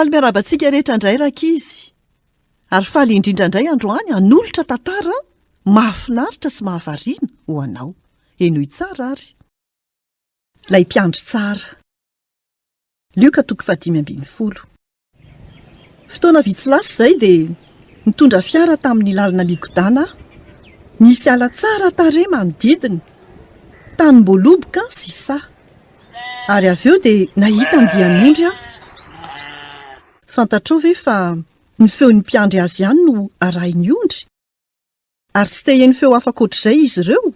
Faly miarahaba antsika rehetra indray rankizy. Ary faly indrindra indray androany hanolotra tantara mahafinaritra sy mahavariana ho anao. Henoy tsara ary. Ilay mpiandry tsara. Lioka toko fahadimy ambin'ny folo. Fotoana vitsy lasa izay dia nitondra fiara tamin'ny lalana migodàna aho. Nisy ala tsara tarehy manodidina, tanim-boaloboka sy saha. Ary avy eo dia nahita andian'ondry aho. Fantatrao ve fa ny feon'ny mpiandry azy ihany no arahin'ny ondry? Ary tsy te heno feo hafa ankoatr'izay izy ireo?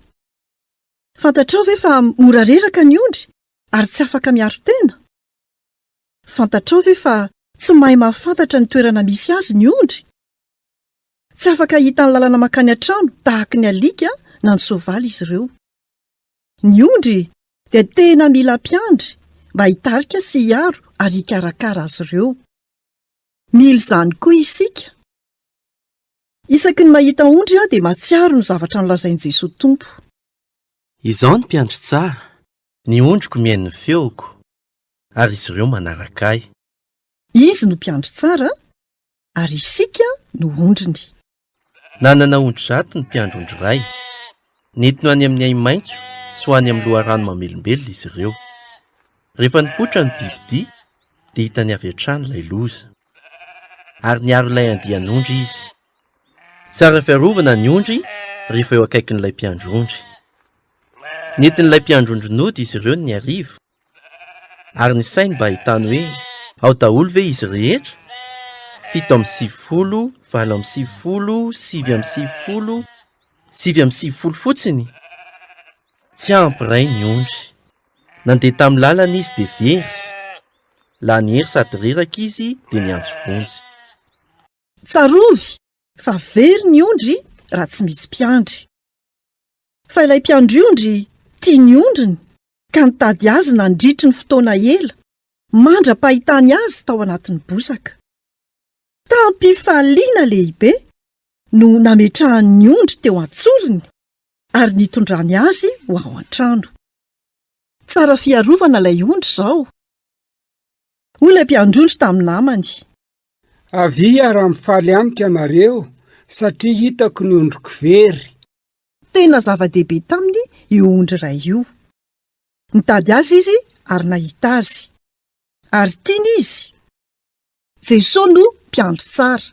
Fantatrao ve fa mora reraka ny ondry ary tsy afaka miaro tena? Fantatrao ve fa tsy mahay mahafantatra ny toerana misy azy ny ondry? Tsy afaka hahita ny lalana mankany an-trano tahaka ny alika na ny soavaly izy ireo. Ny ondry dia tena mila mpiandry mba hitarika sy hiaro ary hikarakara azy ireo. Mila izany koa isika. Isaky ny mahita ondry aho dia mahatsiaro ny zavatra nolazain'i Jesoa Tompo. Izaho no mpiandry tsara, ny ondriko mihaino ny feoko, ary izy ireo manaraka ahy. Izy no mpiandry tsara, ary isika no ondriny. Nanana ondry 100 ny mpiandry ondry iray. Nentiny ho any amin'ny ahi-maitso sy ho any amin'ny loharano mamelombelona izy ireo. Rehefa nipoitra ny bibidia, dia hitany avy hatrany ilay loza. Ary niaro ilay andian'ondry izy. Tsara fiarovana ny ondry rehefa eo akaikin'ilay mpiandry ondry. Nentin'ilay mpiandry ondry nody izy ireo ny hariva, ary ny sainy mba hahitany hoe ao daholo ve izy rehetra? 97, 98, 99, 99 fotsiny? Tsy ampy iray ny ondry. Nandeha tamin'ny lalana izy dia very. Lany hery sady reraka izy dia niantso vonjy. Tsarovy fa very ny ondry raha tsy misy mpiandry. Fa ilay mpiandry ondry tia ny ondriny ka nitady azy nandritry ny fotoana ela, mandra-pahitany azy tao anatin'ny bozaka. Tam-pifaliana lehibe no nametrahany ny ondry teo an-tsorony ary nitondrany azy ho ao an-trano. Tsara fiarovana ilay ondry izao, hoy ilay mpiandry ondry tamin'ny namany. Avia hiara-mifaly amiko ianareo, satria hitako ny ondriko very. Tena zava-dehibe taminy io ondry iray io. Nitady azy izy ary nahita azy. Ary tiany izy. Jesoa no mpiandry tsara.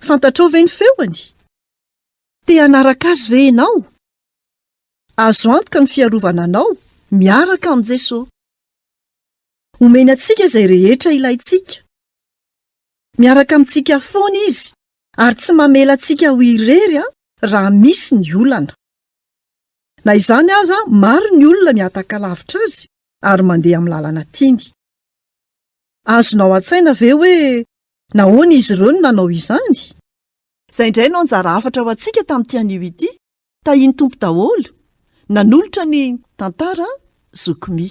Fantatrao ve ny feony? Te hanaraka azy ve ianao? Azo antoka ny fiarovana anao miaraka amin'i Jesoa. Omeny antsika izay rehetra ilaintsika. Miaraka amintsika foana izy ary tsy mamela antsika ho irery raha misy ny olana. Na izany aza, maro ny olona mihataka lavitra azy ary mandeha amin'ny lalana tiany. Azonao an-tsaina ve hoe nahoana izy ireo no nanao izany? Izay indray no anjara hafatra ho antsika tamin'ity anio ity. Tahian'ny Tompo daholo. Nanolotra ny tantara Zoky Mi.